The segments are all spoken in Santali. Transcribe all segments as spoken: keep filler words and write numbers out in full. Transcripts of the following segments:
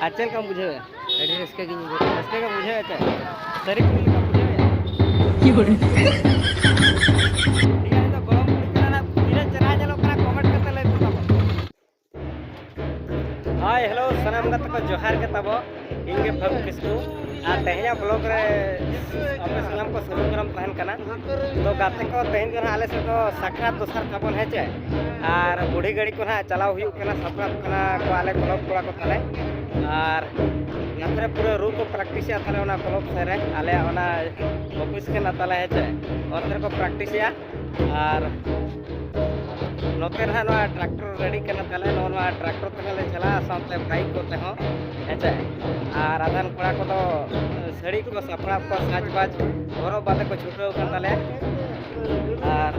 ᱟᱨ ᱪᱮᱫ ᱞᱮᱠᱟᱢ ᱵᱩᱡᱷᱟᱹᱣᱮᱫᱼᱟ? ᱟᱹᱰᱤ ᱨᱟᱹᱥᱠᱟᱹ ᱜᱤᱧ ᱵᱩᱡᱷᱟᱹᱣᱮᱫᱼᱟ᱾ ᱨᱟᱹᱥᱠᱟᱹ ᱜᱮᱢ ᱵᱩᱡᱷᱟᱹᱣᱮᱫᱼᱟ ᱪᱮ? ᱥᱟᱹᱨᱤ ᱠᱩᱲᱤ ᱞᱮᱠᱟᱢ ᱵᱩᱡᱷᱟᱹᱣᱮᱫᱼᱟ? ᱴᱷᱤᱠ ᱜᱮᱭᱟ, ᱤᱧ ᱫᱚ ᱜᱚᱲᱚᱢ ᱠᱩᱲᱤ ᱠᱟᱱᱟ, ᱛᱤᱱᱟᱹᱜ ᱪᱮᱦᱨᱟ ᱧᱮᱞᱚᱜ ᱠᱟᱱᱟ, comment ᱠᱟᱛᱮ ᱞᱟᱹᱭ ᱯᱮ ᱛᱟᱵᱚᱱ᱾ ᱦᱟᱭ, ᱦᱮᱞᱳ, ᱥᱟᱱᱟᱢ ᱜᱟᱛᱮ ᱠᱚ ᱡᱚᱦᱟᱨ ᱜᱮ ᱛᱟᱵᱚ᱾ ᱤᱧ ᱜᱮ ᱯᱷᱟᱹᱜᱩ ᱠᱤᱥᱠᱩ᱾ ᱟᱨ ᱛᱮᱦᱮᱧᱟᱜ vlog ᱨᱮ ᱟᱯᱮ ᱥᱟᱱᱟᱢ ᱠᱚ ᱥᱟᱹᱜᱩᱱ ᱫᱟᱨᱟᱢ ᱛᱟᱦᱮᱱ ᱠᱟᱱᱟ᱾ ᱛᱚ ᱜᱟᱛᱮ ᱠᱚ, ᱛᱮᱦᱮᱧ ᱫᱚ ᱱᱟᱦᱟᱜ ᱟᱞᱮ ᱥᱮᱫ ᱫᱚ ᱥᱟᱠᱨᱟᱛ ᱫᱚᱥᱟᱨ ᱛᱟᱵᱚᱱ, ᱦᱮᱸ ᱪᱮ? ᱟᱨ ᱵᱩᱲᱦᱤ ᱜᱟᱹᱲᱤ ᱠᱚ ᱱᱟᱦᱟᱜ ᱪᱟᱞᱟᱣ ᱦᱩᱭᱩᱜ ᱠᱟᱱᱟ, ᱥᱟᱯᱲᱟᱜ ᱠᱟᱱᱟ ᱠᱚ ᱟᱞᱮ ᱠᱞᱟᱵᱽ ᱠᱚᱲᱟ ᱠᱚ ᱛᱟᱞᱮ᱾ ᱟᱨ ᱱᱚᱛᱮ ᱨᱮ ᱯᱩᱨᱟᱹ ᱨᱩ ᱠᱚ practice ᱮᱫᱼᱟ ᱛᱟᱞᱮ ᱚᱱᱟ ᱠᱞᱟᱵᱽ ᱥᱮᱫ ᱨᱮ, ᱟᱞᱮᱭᱟᱜ ᱚᱱᱟ ᱚᱯᱷᱤᱥ ᱠᱟᱱᱟ ᱛᱟᱞᱮ, ᱦᱮᱸ ᱪᱮ? ᱚᱱᱛᱮ ᱨᱮᱠᱚ practice ᱮᱫᱼᱟ᱾ ᱟᱨ ᱱᱚᱛᱮ ᱨᱮ ᱱᱟᱦᱟᱜ ᱱᱚᱣᱟ tractor ready ᱠᱟᱱᱟ ᱛᱟᱞᱮ, ᱱᱚᱜᱼᱚ ᱱᱚᱣᱟ tractor ᱛᱮᱦᱚᱸ ᱞᱮ ᱪᱟᱞᱟᱜᱼᱟ, ᱥᱟᱶᱛᱮ bike ᱠᱚᱛᱮ ᱦᱚᱸ, ᱦᱮᱸ ᱪᱮ? ᱟᱨ ᱟᱫᱷᱟᱱ ᱠᱚᱲᱟ ᱠᱚᱫᱚ ᱥᱟᱹᱲᱤ ᱠᱚ ᱥᱟᱯᱲᱟᱣ ᱠᱚ, ᱥᱟᱡᱽᱵᱟᱡᱽ ᱦᱚᱨᱚᱜ ᱵᱟᱸᱫᱮ ᱠᱚ ᱪᱷᱩᱴᱟᱹᱣ ᱟᱠᱟᱱ ᱛᱟᱞᱮᱭᱟ᱾ ᱟᱨ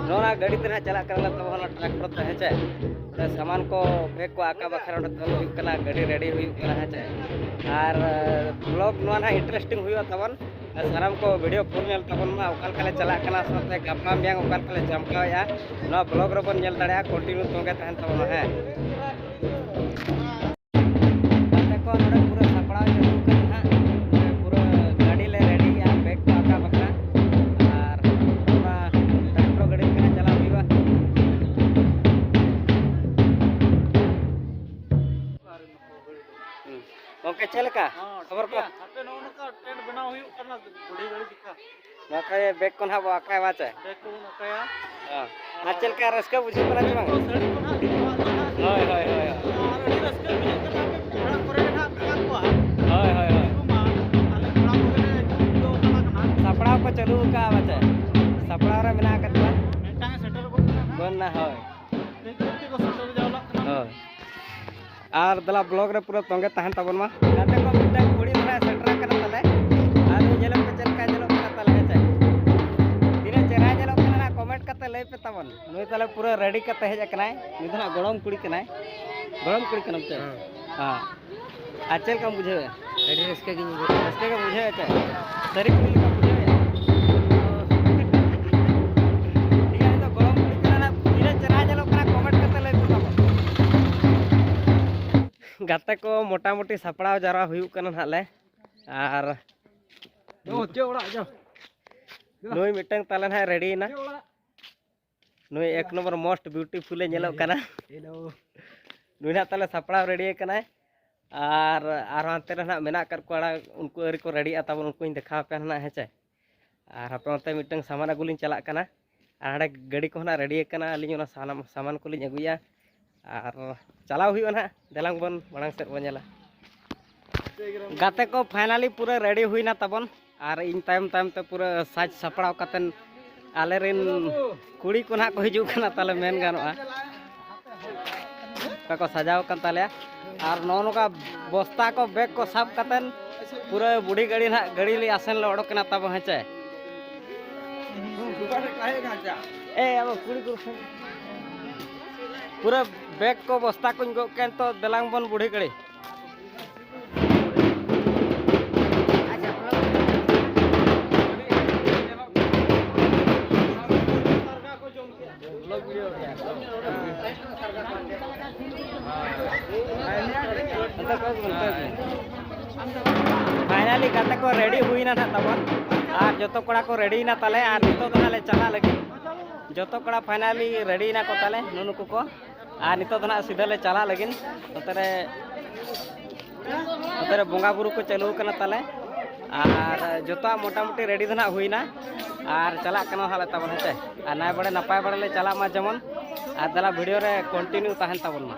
ᱱᱚᱣᱟ ᱜᱟᱹᱰᱤ ᱛᱮ ᱱᱟᱦᱟᱜ ᱪᱟᱞᱟᱜ ᱠᱟᱱᱟ ᱛᱟᱵᱚᱱ ᱚᱱᱟ tractor ᱛᱮ, ᱦᱮᱸ ᱪᱮ? ᱚᱸᱰᱮ ᱥᱟᱢᱟᱱ ᱠᱚ bag ᱠᱚ ᱟᱠᱟ ᱵᱟᱠᱷᱨᱟ ᱚᱸᱰᱮ ᱛᱚᱞ ᱦᱩᱭᱩᱜ ᱠᱟᱱᱟ, ᱜᱟᱹᱰᱤ ready ᱦᱩᱭᱩᱜ ᱠᱟᱱᱟ, ᱦᱮᱸ ᱪᱮ? ᱟᱨ vlog ᱱᱚᱣᱟ ᱱᱟᱦᱟᱜ interesting ᱦᱩᱭᱩᱜᱼᱟ ᱛᱟᱵᱚᱱ᱾ ᱟᱨ ᱥᱟᱱᱟᱢ ᱠᱚ video full ᱧᱮᱞ ᱛᱟᱵᱚᱱ ᱢᱟ, ᱚᱠᱟ ᱞᱮᱠᱟ ᱞᱮ ᱪᱟᱞᱟᱜ ᱠᱟᱱᱟ, ᱥᱟᱶᱛᱮ ᱜᱟᱯᱟ ᱢᱮᱭᱟᱝ ᱚᱠᱟ ᱞᱮᱠᱟ ᱞᱮ ᱡᱟᱢᱠᱟᱣᱮᱫᱼᱟ, ᱱᱚᱣᱟ vlog ᱨᱮᱵᱚᱱ ᱧᱮᱞ ᱫᱟᱲᱮᱭᱟᱜᱼᱟ᱾ Continue ᱛᱚᱸᱜᱮ ᱛᱟᱦᱮᱱ ᱛᱟᱵᱚᱱ ᱢᱟ, ᱦᱮᱸ᱾ ᱜᱟᱛᱮ ᱠᱚ, ᱱᱚᱰᱮ ᱯᱩᱨᱟᱹ ᱥᱟᱯᱲᱟᱣ ᱪᱟᱹᱞᱩ ᱟᱠᱟᱱᱟ ᱱᱟᱦᱟᱜ᱾ ᱱᱚᱰᱮ ᱯᱩᱨᱟᱹ ᱜᱟᱹᱰᱤ ᱞᱮ ready ᱭᱟ bag ᱠᱚ ᱟᱠᱟ ᱵᱟᱠᱷᱨᱟ᱾ ᱟᱨ ᱚᱱᱟ tractor ᱜᱟᱹᱰᱤ ᱛᱮ ᱪᱟᱞᱟᱣ ᱦᱩᱭᱩᱜᱼᱟ᱾ ᱦᱩᱸ᱾ ᱜᱚᱢᱠᱮ, ᱪᱮᱫ ᱞᱮᱠᱟ ᱦᱚᱸ, ᱠᱷᱚᱵᱚᱨ ᱴᱷᱤᱠ ᱠᱚ? ᱜᱮᱭᱟ᱾ ᱦᱟᱯᱮ ᱱᱚᱜᱼᱚ ᱱᱚᱝᱠᱟ tent ᱵᱮᱱᱟᱣ ᱦᱩᱭᱩᱜ ᱠᱟᱱᱟ, ᱵᱩᱲᱦᱤ ᱜᱟᱹᱲᱤ ᱪᱮᱠᱟ᱾ ᱱᱚᱣᱟ ᱠᱚ bag ᱠᱚ ᱱᱟᱦᱟᱜ ᱵᱚ ᱟᱠᱟᱭᱟ, ᱵᱟᱝ ᱪᱮ? Bag ᱠᱚᱵᱚᱱ ᱟᱠᱟᱭᱟ᱾ ᱦᱮᱸ᱾ ᱟᱨ ᱪᱮᱫ ᱞᱮᱠᱟ ᱨᱟᱹᱥᱠᱟᱹ ᱵᱩᱡᱷᱟᱹᱜ ᱠᱟᱱᱟ ᱪᱮ ᱵᱟᱝ? ᱥᱟᱹᱲᱤ ᱠᱚ ᱱᱟᱦᱟᱜ ᱫᱚᱦᱚᱣᱟᱜ ᱠᱟᱱᱟ᱾ ᱦᱳᱭ, ᱦᱳᱭ, ᱦᱳᱭ, ᱦᱳᱭ᱾ ᱟᱨ ᱟᱹᱰᱤ ᱨᱟᱹᱥᱠᱟᱹ ᱵᱩᱡᱷᱟᱹᱜ ᱠᱟᱱᱟ, ᱟᱯᱮ ᱚᱲᱟᱜ ᱠᱚᱨᱮ ᱜᱮ ᱱᱟᱦᱟᱜ ᱢᱮᱱᱟᱜ ᱠᱚᱣᱟ᱾ ᱦᱳᱭ, ᱦᱳᱭ, ᱦᱳᱭ᱾ ᱩᱱᱠᱩ ᱢᱟ ᱟᱞᱮ ᱠᱚᱲᱟ ᱠᱚᱜᱮ ᱞᱮ ᱪᱷᱩᱴᱟᱹᱣ ᱟᱠᱟᱱᱟ᱾ ᱥᱟᱯᱲᱟᱣ ᱠᱚ ᱪᱟᱹᱞᱩ ᱟᱠᱟᱫᱼᱟ, ᱵᱟᱝ ᱪᱮ? ᱥᱟᱯᱲᱟᱣ ᱨᱮ ᱢᱮᱱᱟᱜ ᱟᱠᱟᱫ ᱠᱚᱣᱟ᱾ ᱢᱤᱫᱴᱟᱝ ᱮ ᱥᱮᱴᱮᱨ ᱜᱚᱫ ᱠᱟᱱᱟ ᱱᱟᱦᱟᱜ᱾ ᱵᱟᱝ ᱱᱟ, ᱦᱳᱭ᱾ ᱱᱤᱛ ᱛᱮᱠᱚ ᱥᱮᱴᱮᱨ ᱡᱟᱣᱨᱟᱜ ᱠᱟᱱᱟ᱾ ᱦᱳᱭ᱾ ᱟᱨ ᱫᱮᱞᱟ vlog ᱨᱮ ᱯᱩᱨᱟᱹ ᱛᱚᱸᱜᱮ ᱛᱟᱦᱮᱱ ᱛᱟᱵᱚᱱ ᱢᱟ᱾ ᱜᱟᱛᱮ ᱠᱚ, ᱢᱤᱫᱴᱟᱝ ᱠᱩᱲᱤ ᱦᱚᱲ ᱮ ᱥᱮᱴᱮᱨ ᱟᱠᱟᱱᱟ ᱛᱟᱞᱮ᱾ ᱟᱨ ᱩᱱᱤ ᱧᱮᱞᱚᱜ ᱯᱮ ᱪᱮᱫ ᱞᱮᱠᱟ ᱧᱮᱞᱚᱜ ᱠᱟᱱᱟ ᱛᱟᱞᱮ, ᱦᱮᱸ ᱪᱮ? ᱛᱤᱱᱟᱹᱜ ᱪᱮᱦᱨᱟ ᱧᱮᱞᱚᱜ ᱠᱟᱱᱟ ᱱᱟᱜ comment ᱠᱟᱛᱮ ᱞᱟᱹᱭ ᱯᱮ ᱛᱟᱵᱚᱱ᱾ ᱱᱩᱭ ᱛᱟᱞᱮ ᱯᱩᱨᱟᱹ ready ᱠᱟᱛᱮ ᱦᱮᱡ ᱟᱠᱟᱱᱟᱭ᱾ ᱱᱩᱭ ᱫᱚ ᱱᱟᱜ ᱜᱚᱲᱚᱢ ᱠᱩᱲᱤ ᱠᱟᱱᱟᱭ᱾ ᱜᱚᱲᱚᱢ ᱠᱩᱲᱤ ᱠᱟᱱᱟᱢ ᱪᱮ? ᱦᱮᱸ᱾ ᱦᱮᱸ᱾ ᱟᱨ ᱪᱮᱫ ᱞᱮᱠᱟᱢ ᱵᱩᱡᱷᱟᱹᱣᱮᱫᱼᱟ? ᱟᱹᱰᱤ ᱨᱟᱹᱥᱠᱟᱹ ᱜᱤᱧ ᱵᱩᱡᱷᱟᱹᱣᱮᱫᱼᱟ᱾ ᱨᱟᱹᱥᱠᱟᱹ ᱜᱮᱢ ᱵᱩᱡᱷᱟᱹᱣᱮᱫᱼᱟ ᱪᱮ? ᱥᱟᱹᱨᱤ ᱠᱩᱲᱤ ᱞᱮᱠᱟᱢ ᱵᱩᱡᱷᱟᱹᱣᱮᱫᱼᱟ? ᱴᱷᱤᱠ ᱜᱮᱭᱟ, ᱤᱧ ᱫᱚ ᱜᱚᱲᱚᱢ ᱜᱟᱛᱮ ᱠᱚ ᱢᱚᱴᱟᱢᱩᱴᱤ ᱥᱟᱯᱲᱟᱣ ᱡᱟᱣᱨᱟ ᱦᱩᱭᱩᱜ ᱠᱟᱱᱟ ᱱᱟᱦᱟᱜ ᱞᱮ᱾ ᱟᱨ ᱱᱩᱭ ᱢᱤᱫᱴᱟᱝ ᱛᱟᱞᱮ ᱱᱟᱦᱟᱜ ᱨᱮᱰᱤᱭᱮᱱᱟ᱾ ᱱᱩᱭ ᱮᱠ ᱱᱚᱢᱵᱚᱨ most beautiful ᱮ ᱧᱮᱞᱚᱜ ᱠᱟᱱᱟ᱾ ᱱᱩᱭ ᱱᱟᱦᱟᱜ ᱛᱟᱞᱮ ᱥᱟᱯᱲᱟᱣ ᱨᱮᱰᱤ ᱟᱠᱟᱱᱟᱭ᱾ ᱟᱨ ᱟᱨᱦᱚᱸ ᱦᱟᱱᱛᱮ ᱨᱮ ᱱᱟᱦᱟᱜ ᱢᱮᱱᱟᱜ ᱟᱠᱟᱫ ᱠᱚᱣᱟ, ᱩᱱᱠᱩ ᱟᱹᱣᱨᱤ ᱠᱚ ᱨᱮᱰᱤᱜᱼᱟ ᱛᱟᱵᱚᱱ, ᱩᱱᱠᱩᱧ ᱫᱮᱠᱷᱟᱣ ᱟᱯᱮᱭᱟ ᱱᱟᱦᱟᱜ, ᱦᱮᱸ ᱪᱮ᱾ ᱟᱨ ᱦᱟᱯᱮ ᱚᱱᱛᱮ ᱢᱤᱫᱴᱟᱝ ᱥᱟᱢᱟᱱ ᱟᱹᱜᱩ ᱞᱤᱧ ᱪᱟᱞᱟᱜ ᱠᱟᱱᱟ᱾ ᱟᱨ ᱦᱟᱸᱰᱮ ᱜᱟᱹᱰᱤ ᱠᱚᱦᱚᱸ ᱱᱟᱦᱟᱜ ᱨᱮᱰᱤ ᱟᱠᱟᱱᱟ, ᱟᱹᱞᱤᱧ ᱚᱱᱟ ᱥᱟᱱᱟᱢ ᱥᱟᱢᱟᱱ ᱠᱚᱞᱤᱧ ᱟᱹᱜᱩᱭᱟ᱾ ᱟᱨ ᱪᱟᱞᱟᱣ ᱦᱩᱭᱩᱜᱼᱟ ᱱᱟᱦᱟᱜ, ᱫᱮᱞᱟᱝ ᱵᱚᱱ ᱢᱟᱲᱟᱝ ᱥᱮᱫ ᱵᱚᱱ ᱧᱮᱞᱟ᱾ ᱜᱟᱛᱮ ᱠᱚ finally ᱯᱩᱨᱟᱹ ᱨᱮᱰᱤ ᱦᱩᱭᱱᱟ ᱛᱟᱵᱚᱱ᱾ ᱟᱨ ᱤᱧ ᱛᱟᱭᱚᱢ ᱛᱟᱭᱚᱢ ᱛᱮ ᱯᱩᱨᱟᱹ ᱥᱟᱡᱽ ᱥᱟᱯᱲᱟᱣ ᱠᱟᱛᱮᱱ ᱟᱞᱮᱨᱮᱱ ᱠᱩᱲᱤ ᱠᱚ ᱱᱟᱦᱟᱜ ᱠᱚ ᱦᱤᱡᱩᱜ ᱠᱟᱱᱟ, ᱛᱟᱦᱞᱮ ᱢᱮᱱ ᱜᱟᱱᱚᱜᱼᱟ᱾ ᱚᱱᱠᱟ ᱠᱚ ᱥᱟᱡᱟᱣ ᱟᱠᱟᱱ ᱛᱟᱞᱮᱭᱟ᱾ ᱟᱨ ᱱᱚᱜᱼᱚ ᱱᱚᱝᱠᱟ ᱵᱚᱥᱛᱟ ᱠᱚ, ᱵᱮᱜᱽ ᱠᱚ ᱥᱟᱵ ᱠᱟᱛᱮᱱ ᱯᱩᱨᱟᱹ ᱵᱩᱰᱷᱤ ᱜᱟᱹᱰᱤ ᱱᱟᱦᱟᱜ ᱜᱟᱹᱰᱤ ᱞᱮ ᱟᱥᱮᱱ ᱞᱮ ᱚᱰᱚᱠ ᱮᱱᱟ ᱛᱟᱵᱚ, ᱦᱮᱸ ᱪᱮ? ᱮ ᱟᱵᱚ ᱠᱩᱲᱤ ᱠᱚ ᱯᱩᱨᱟᱹ ᱵᱮᱜᱽ ᱠᱚ ᱵᱚᱥᱛᱟ ᱠᱚᱧ ᱜᱚᱜ ᱠᱮᱫ, ᱛᱚ ᱫᱮᱞᱟᱝ ᱵᱚᱱ ᱵᱩᱰᱷᱤ ᱜᱟᱹᱰᱤ᱾ Finally ᱜᱟᱛᱮ ᱠᱚ ᱨᱮᱰᱤ ᱦᱩᱭᱱᱟ ᱱᱟᱦᱟᱜ ᱛᱟᱵᱚᱱ, ᱟᱨ ᱡᱚᱛᱚ ᱠᱚᱲᱟ ᱠᱚ ᱨᱮᱰᱤᱭᱮᱱᱟ ᱛᱟᱞᱮ, ᱟᱨ ᱱᱤᱛᱚᱜ ᱫᱚ ᱱᱟᱦᱟᱜ ᱞᱮ ᱪᱟᱞᱟᱜ ᱞᱟᱹᱜᱤᱫ᱾ ᱡᱚᱛᱚ ᱠᱚᱲᱟ finally ᱨᱮᱰᱤᱭᱮᱱᱟ ᱠᱚ ᱛᱟᱞᱮ, ᱱᱩᱱᱩᱠᱩ ᱠᱚ᱾ ᱟᱨ ᱱᱤᱛᱚᱜ ᱫᱚ ᱱᱟᱦᱟᱜ ᱥᱤᱫᱷᱟᱹ ᱞᱮ ᱪᱟᱞᱟᱜ ᱞᱟᱹᱜᱤᱫ᱾ ᱱᱚᱛᱮ ᱨᱮ, ᱱᱚᱛᱮ ᱨᱮ ᱵᱚᱸᱜᱟ ᱵᱩᱨᱩ ᱠᱚ ᱪᱟᱹᱞᱩ ᱟᱠᱟᱱᱟ ᱛᱟᱞᱮ᱾ ᱟᱨ ᱡᱚᱛᱚᱣᱟᱜ ᱢᱚᱴᱟᱢᱩᱴᱤ ᱨᱮᱰᱤ ᱫᱚ ᱱᱟᱦᱟᱜ ᱦᱩᱭᱱᱟ᱾ ᱟᱨ ᱪᱟᱞᱟᱜ ᱠᱟᱱᱟ ᱦᱟᱸᱜ ᱞᱮ ᱛᱟᱵᱚᱱ, ᱦᱮᱸ ᱥᱮ᱾ ᱟᱨ ᱱᱟᱭ ᱵᱟᱲᱮ ᱱᱟᱯᱟᱭ ᱵᱟᱲᱮ ᱞᱮ ᱪᱟᱞᱟᱜ ᱢᱟ ᱡᱮᱢᱚᱱ᱾ ᱟᱨ ᱫᱮᱞᱟ ᱵᱷᱤᱰᱤᱭᱳ ᱨᱮ continue ᱛᱟᱦᱮᱱ ᱛᱟᱵᱚᱱ ᱢᱟ᱾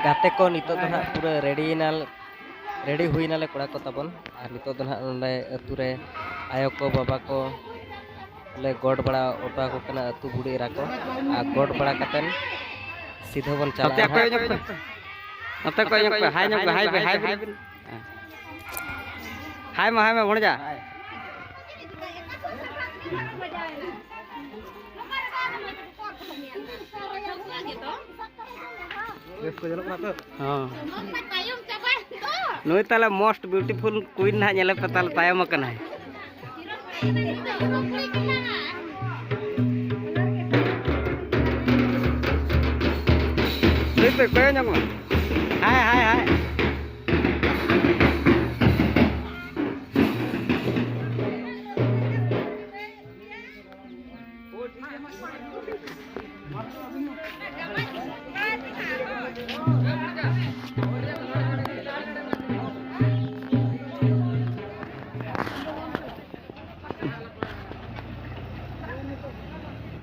ᱜᱟᱛᱮ ᱠᱚ, ᱱᱤᱛᱚᱜ ᱫᱚ ᱱᱟᱦᱟᱜ ᱯᱩᱨᱟᱹ ᱨᱮᱰᱤᱭᱮᱱᱟ, ᱨᱮᱰᱤ ᱦᱩᱭᱱᱟᱞᱮ ᱠᱚᱲᱟ ᱠᱚ ᱛᱟᱵᱚᱱ᱾ ᱟᱨ ᱱᱤᱛᱚᱜ ᱫᱚ ᱱᱟᱦᱟᱜ ᱱᱚᱰᱮ ᱟᱹᱛᱩ ᱨᱮ ᱟᱭᱳ ᱠᱚ, ᱵᱟᱵᱟ ᱠᱚ ᱞᱮ ᱜᱚᱰ ᱵᱟᱲᱟ ᱦᱚᱴᱚ ᱟᱠᱚ ᱠᱟᱱᱟ, ᱟᱹᱛᱩ ᱵᱩᱰᱷᱤ ᱮᱨᱟ ᱠᱚ᱾ ᱟᱨ ᱜᱚᱰ ᱵᱟᱲᱟ ᱠᱟᱛᱮᱱ ᱥᱤᱫᱷᱟᱹ ᱵᱚᱱ ᱪᱟᱞᱟᱜᱼᱟ ᱱᱚᱛᱮ ᱠᱚᱭᱚᱜ ᱧᱚᱜ ᱯᱮ᱾ ᱱᱚᱛᱮ ᱠᱚᱭᱚᱜ ᱧᱚᱜ ᱯᱮ᱾ ᱦᱟᱭ ᱧᱚᱜ ᱯᱮ, ᱦᱟᱭ ᱯᱮ, ᱦᱟᱭ ᱯᱮ᱾ ᱦᱟᱭ ᱢᱟ, ᱦᱟᱭ ᱢᱟ, ᱵᱷᱚᱬᱡᱟ᱾ ᱵᱮᱥ ᱠᱚ ᱧᱮᱞᱚᱜ ᱠᱟᱱᱟ ᱛᱚ? ᱦᱚᱸ᱾ ᱱᱩᱭ ᱛᱟᱦᱞᱮ most beautiful queen ᱱᱟᱦᱟᱜ ᱧᱮᱞᱮ ᱯᱮ ᱛᱟᱦᱞᱮ ᱛᱟᱭᱚᱢ ᱟᱠᱟᱱᱟᱭ᱾ ᱱᱩᱭ ᱯᱮ ᱠᱚᱭᱚᱜ ᱧᱚᱜ ᱢᱮ᱾